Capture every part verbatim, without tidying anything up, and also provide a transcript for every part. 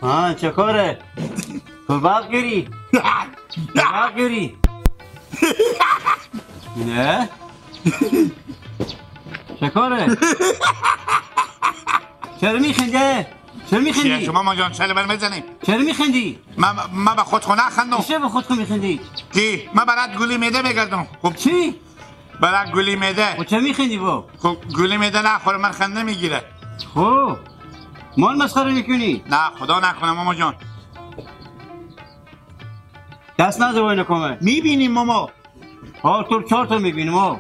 ها، چه کاره؟ تو باغ گری؟ تو باغ گری؟ نه؟ چه کاره؟ چرا می‌خندی؟ چرا می‌خندی؟ چیه شما ما جان، چله بر می‌زنیم؟ چرا می‌خندی؟ ما، ما به خود خو نخندم. چه به خود خو می‌خندی؟ کی؟ ما برات گولی معده می‌گردم. خب. چی؟ برات گولی معده. خب چه می‌خندی با؟ خب گولی معده نخوره، من خنده می‌گیره. خب. ما رو مسخره می‌کنی؟ نه، خدا نکنه ماما جان. دست نده وای نکنه. می‌بینیم ماما. ها، تو چهار تا می‌بینیم ها.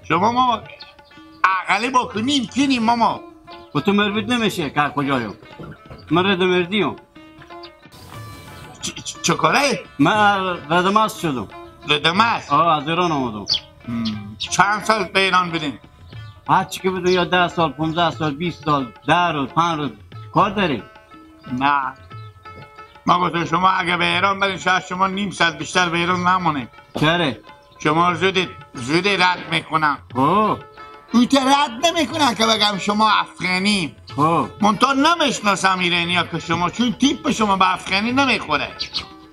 شما ما عقلی با کنیم کینیم ماما. و تو مربوط نمیشه که کجایم. من رد مردیم. چ-، چ-، چه کاره؟ من ردمست شدم. ردمست؟ آه، از ایران آمدم. هم. چند سال به ایران بودین؟ هر چی که بودم، یا ده سال، پونزده سال، بیست سال، ده روز، پنج روز کار داریم. نه. ما گفتم شما اگه به ایران برین، شاید شما نیم ساعت بیشتر به ایران نمونین. چره؟ شما زودی، زودی رد می‌کنن. خب. او ته رد نمی‌کنن که بگم شما افغانی. خب. من تا نمی‌شناسم ایرانیا که شما، چون تیپ شما به افغانی نمی‌خوره.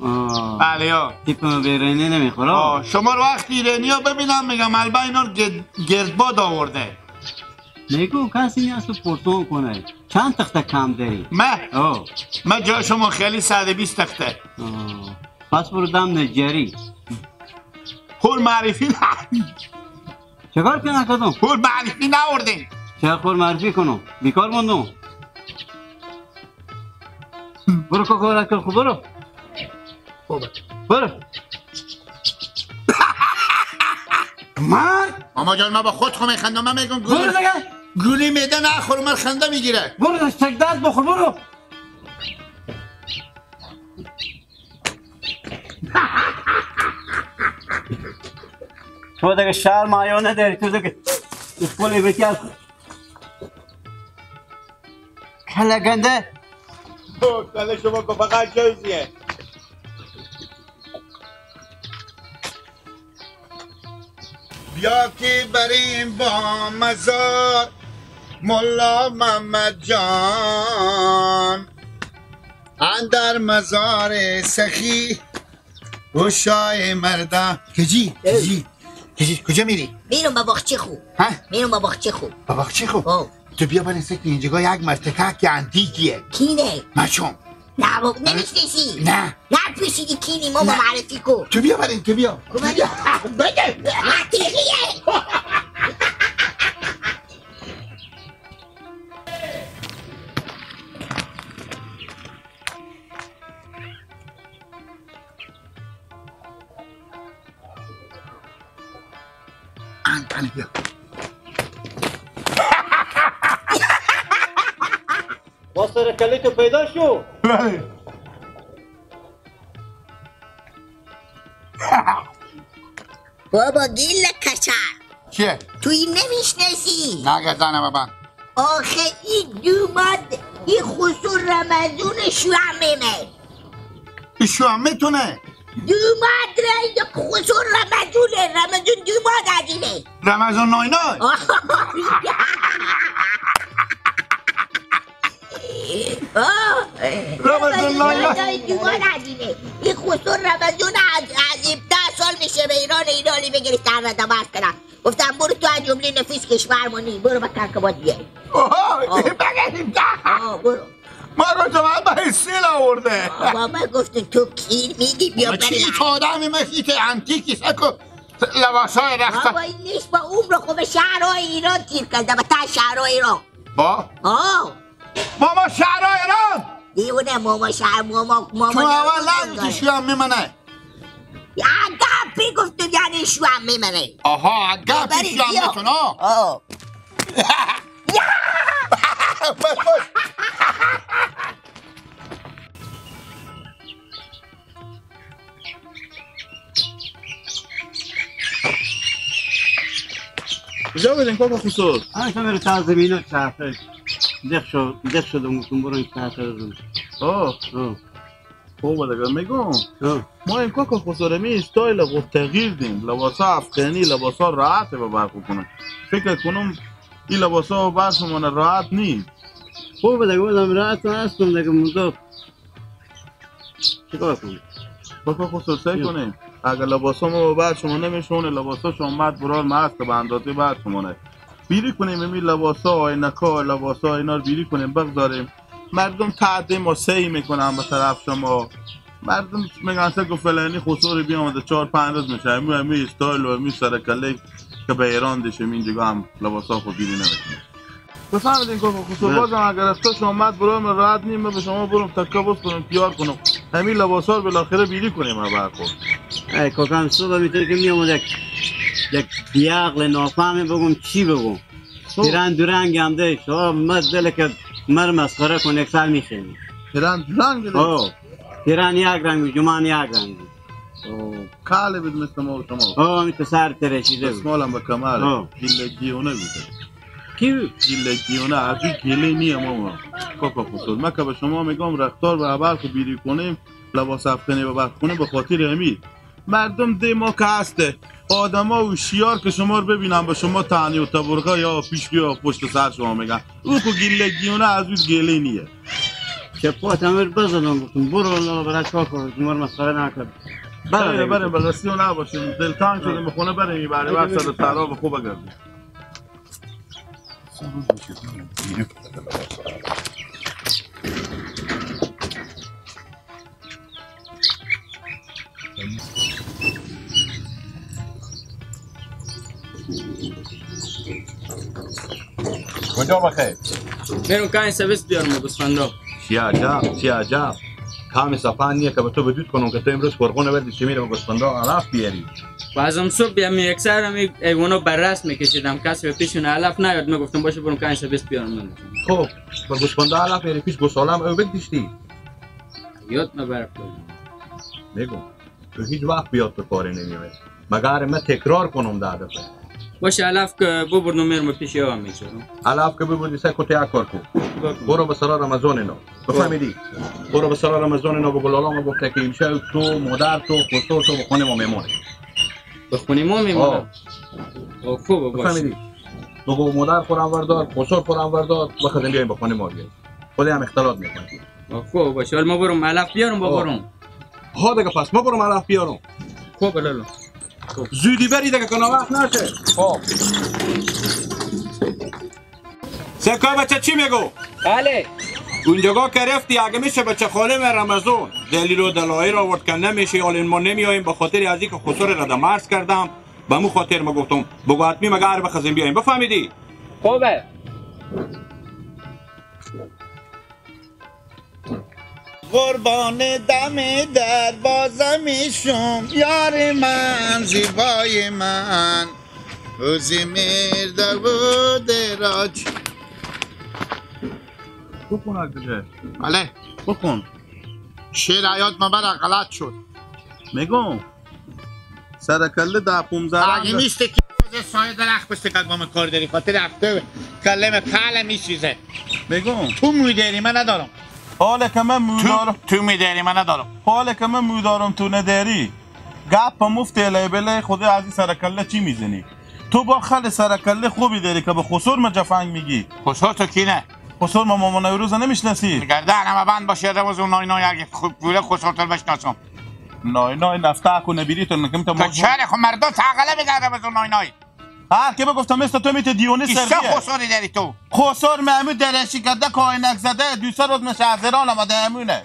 آه. بله، یا. تیپ ما به ایرانی نمی‌خوره. آه، شما رو وقت ایرانیا ببینم می‌گم، البته اینا رو گرد-، گردباد آورده. می‌گم کسی نیست پرسون کنه. چند تخته کم داری؟ من؟ آه. من جای شما خیلی صد و بیست تخته. آه. پس برو دم نجاری. خور معرفی نه. چه کار کنه کدوم؟ خور معرفی نوردیم. چه خور معرفی کنم؟ بیکار موندم. برو کاکا، ورک کن، خب برو. خوبه. برو. مار. ماما جان، ما با خود خو می‌خندم، من می‌گم گولی، برو دیگه. گولی معده نخور، من خنده می‌گیره. برو، تک درد بخور، برو. تو دیگه شرم حیا نداری، تو دیگه اسکول بکن. کله گنده. تو کله شما کو فقط جوزیه. بیا که بریم با مزار ملا محمد جان، اندر مزار سخی و شای مردم. کجی؟ اه. کجی؟ کجی؟ کجا میری؟ میرم با باغچه خو. ها؟ میرم با باغچه خو. با باغچه خو؟ آه. تو بیا برین سکن اینجا، یک مرتکه که انتیکیه. کینه؟ مچوم. نه بابا، نمی‌شناسی؟ نه. نه، پیشی کینی، ماما نه. معرفی کو. تو بیا برین، تو بیا. کو برین؟ بیا. بده. عتیقیه. ان، ان بیا. با سر کلی تو پیدا شو. بله. بابا گیل کچر. چیه؟ تو این نمی‌شناسی؟ نه گردنه بابا. آخه این دوماد، این خسور رمضون شوامه مه. این شوامه تو نه؟ دوماد را این خسور رمضونه، رمضون دوماد عدیله. رمضان ناینای؟ آه. آه. رمضان ناینای. رمضان ناینای دوماد عدیله. این خسور رمضون عد-، عد-، هفده سال می‌شه به ایران، ایرانی بگیرش در رد باز کنم. گفتم برو تو از جملهٔ نفوس کشور مانی، برو بکن که با دیگه. آها، آه. بگه. آه، برو. ما گفتم من به سیل آورده. بابا گفتم تو کیر میگی، بیا ما چی بریم. تو آدمی مثل که انتیکی سکو لباسای رخت. بابا این نیست، با عمر خوب شهرهای ایران تیر کرده، به تا شهرهای ایران. با؟ آه. ماما شهرهای ایران. دیونه ماما شهر، ماما، ماما تو نه اول ایران نگو که داره. شوام میمنه. یا گپی گفتم، یعنی شوام میمنه. آها، گپی بری، شوام بیا. میتونه. آه. یا! بس، بس. کجا بودین کاکا خسور؟ آه، شما رو تا زمینه چرخه. دق شو، دق شدم، گفتم برو این چرخه رو. آه. آه. خوبه دیگه. می‌گم، آه. ما این کاکا خسور می استایل خود تغییر دیم. لباسا افغانی، لباسا راحت به برخو کنم. فکر کنم این لباسا به برخ مانه راحت نی. خوبه دیگه، بازم راحت هستم دیگه، مردم. چیکار کنیم؟ بابا خصوصی کنیم. اگه لباسا ما ببر شما نمی‌شونه، لباسا شما مد برار ما هست به اندازه بر شما نه. بیری کنیم، امی لباسا، عینکا، لباسا، اینا رو بیری کنیم، بگذاریم. مردم تعدی ما سعی می‌کنن به طرف شما. مردم می‌گن سه گو فلانی خسور بیامده چهار پنج روز می‌شه. امی، امی استایل و امی سرکله که به ایران دیشم، این دیگه هم لباسا خود بیری نمی‌کنه. بفهمید این کار خصوص. بله. بازم اگر از تو شما مد برای من راحت نیم، من به شما برم تکه بس کنم، تیار کنم. همین لباسا رو بالاخره بیری کنیم، ما برخور. ای کاکا، هم صبح می‌تونه که می‌آمد یک، یک بیعقل نافهمی بگم چی بگم. خب. پیرن دو رنگ هم ده، شما مر دل که مر مسخره کن، یک سر می‌شینی. پیرن دو رنگ ده؟ آه. پیرن یک رنگ بود، جمان یک رنگ بود. آه. کاله بود مثل ما و شما. آه، همین تو سر ترشیده بود. دستمالم به کمر. آه. گیلک دیونه بود. کی بود؟ گیلک دیونه، از این گیله نیه ماما. کاکا خصوص. من که به شما می‌گم رفتار به عبر که بیری کنیم، لباس افتنی به بر کنیم، به خاطر امی. مردم ده ما که هسته، آدما هوشیار که شما رو ببینن، به شما تنی و تبرقه یا پیش یا پشت سر شما می‌گن. او که گیلک دیونه از او گیله نیه. چه پات امر بزدم، گفتم: «برو، الله برات چاکر، شما رو مسخره نکن.» بریم، بریم، بریم، به راستی نباشیم. دلتنگ شدیم، به خونه بریم، این بره بر سر ترا به خوب بگردیم. کجا بخیر؟ برم کاین سبیس بیارم به گوسفندا. چی عجب، چی عجب. کام سپا نیه که به تو بدود کنم که تو امروز فرغون وردی چی میره به گوسفندا علف بیاری. و از امصبح بیا می یک سر همی حیوانا بررس می‌کشیدم، کسی به پیشون علف نیاد، من گفتم باشه برم کاین سبیس بیارم من. خب، به گوسفندا علف بیاری، پیش گوسالم او بدیشتی. یاد مبرک کن. می‌گم. تو هیچ وقت بیاد تو کاری نمی‌آید. مگر من تکرار کنم ده دفعه. باشه، علف که ببردم میرم پیش یا هم می‌چرم. علف که ببردی سه کت یک کار کن. بکن. برو به سرا رمضان اینا. خب. بفهمیدی؟ برو به سرا رمضان اینا بگو لالا ما گفته که امشب تو، مادر تو، خسر تو به خونه ما میمونی. به خونه ما میمونی؟ آه. آه، خوبه، باشه. بفهمیدی؟ بگو مادر خورم وردار، خسر خورم وردار، بخدم بیایم به خونه ما بیایم. خودی هم اختلاط می‌کنی. آه، خب باشه، حالا ما برم علف بیارم با آه. برم. ها دیگه پس ما برم علف بیارم. خب لالا. خب. زودی بری دیگه که ناوقت نشه. خب. سکا بچه چی میگو؟ بله. اونجا که رفتی اگه می‌شه بچه خاله من رمضان دلیل و دلایل آورد که نمیشه، حالا ما نمیاییم به خاطر از اینکه خسر را دم عرض کردم، به مو خاطر ما گفتم بگو حتمی مگه هر بخزیم بیاییم، بفهمیدی؟ خوبه. قربان دم دروازه می‌شم، یار من، زیبای من، روزی مرده و دراج. بخون عزیزه. بله. بخون. شعر حیات ما برا غلط شد. می‌گم. سر کله ده پونزده اگه رنگ. نیست که سایه درخت پشت قدمم کار داری، خاطر هفته کله من پهله می‌سوزه. بگو. تو مو داری، من ندارم. حاله که من مو تو، دارم. تو مو داری، من ندارم. حاله که من مو دارم، تو نداری. گپ مفت اله بله، خود از این سر کله چی می‌زنی؟ تو با خل سر کله خوبی داری که به خسر ما جفنگ می‌گی. خسر تو کی نه؟ خسر ما ماما نوروز نمی‌شناسی؟ گردن همه بند باشه، روز اون نای نای اگه خوب بوده خسر تو بشناسم. نای نای نفته کو نبیری تو نکم تو تو مجبور. چرا خو مردم تاقله می‌گرده به تو نای نای؟ هر که بگفتم مثل تو می‌ته دیونی ایشا سردیه. خسوری داری تو. خسور محمود درشی کرده کاینک زده، دو سه روز مشه از ایران آمده امونه.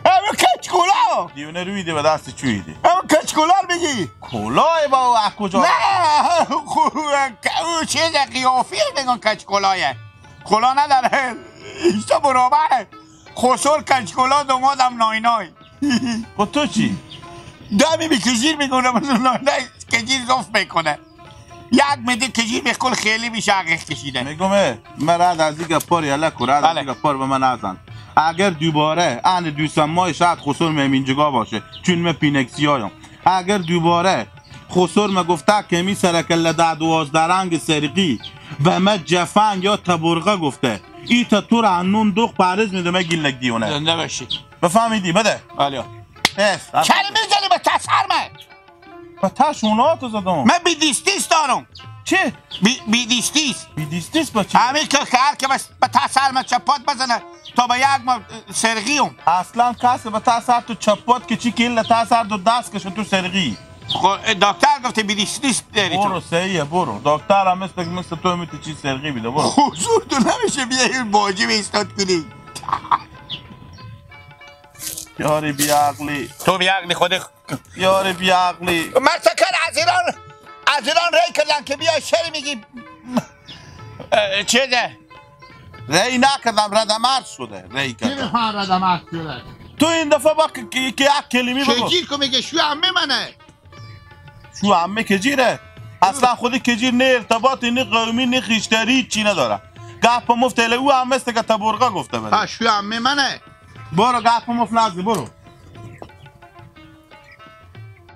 همه کچ کلا. دیونه روی ده به دست چوی ده. همه کچ کلا رو می‌گی. کلاه با او از کجا؟ نه، خو-، او چیز قیافی می‌گن کچ کلاه. کلا نداره. ایشتا برابره. خسور کچکلا دومادم نای نای. خب تو چی؟ دمی به کجیر می‌کنه، مثلا نای نای کجیر زوف می‌کنه. یک میده کجیر به کل خیلی می‌شه عقیق کشیده. می‌گم، اه، من رد از این گپار یله کو، رد از بله. این گپار به من نزن. اگر دوباره ان دوستم مای شاید خسور مهمین جگا باشه، چون من پینک سیایم. اگر دوباره خسر مه گفته که می سرکله ده دوازده رنگ سرقی و مه جفنگ یا تبرقه گفته. ای تا تو را هنون دوخ پرز می‌ده مه گیلک دیونه. زنده باشی. بفهمیدی؟ بده. بله. اس. چرا می‌زنی به ته سر من؟ به ته شونات زدم. من بیدیستیس دارم. چی؟ بی، بیدیستیس. بیدیستیس با چی؟ همی که، که هر که بس به تا سر من چپات بزنه، تا به یک ما سرگی هم. اصلاً کس به تا سر تو چپات که چی که الا تا سر تو دست کشه تو سرگی. خو، دکتر گفته بیدیستیس داری تو. برو، صحیحه، برو. دکتر هم مثل، مثل تو می‌تو چی سرگی بیده، برو. حضور تو نمیشه بیای باجی به ایستاد کنی. یاری بی‌عقلی. تو بی‌عقلی خودی. یاری بی‌عقلی. مرتکر از ایران، از ایران ری کردن که بیا شری میگی، اه، چیزه؟ ری نکردم، ردمرز شده، ری کی کردم. می‌خوان ردمرز شده؟ تو این دفعه با که، که، که یک کلمه بگو. کجیر که میگه شو عمه منه. شو عمه کجیره؟ اصلاً خودی کجیر نه ارتباطی، نه قومی، نه خیشتری، هیچی نداره. گپ مفت اله او عمه است که تبرقه گفته بده. ها، شو عمه منه. برو گپ مفت نزدی، برو.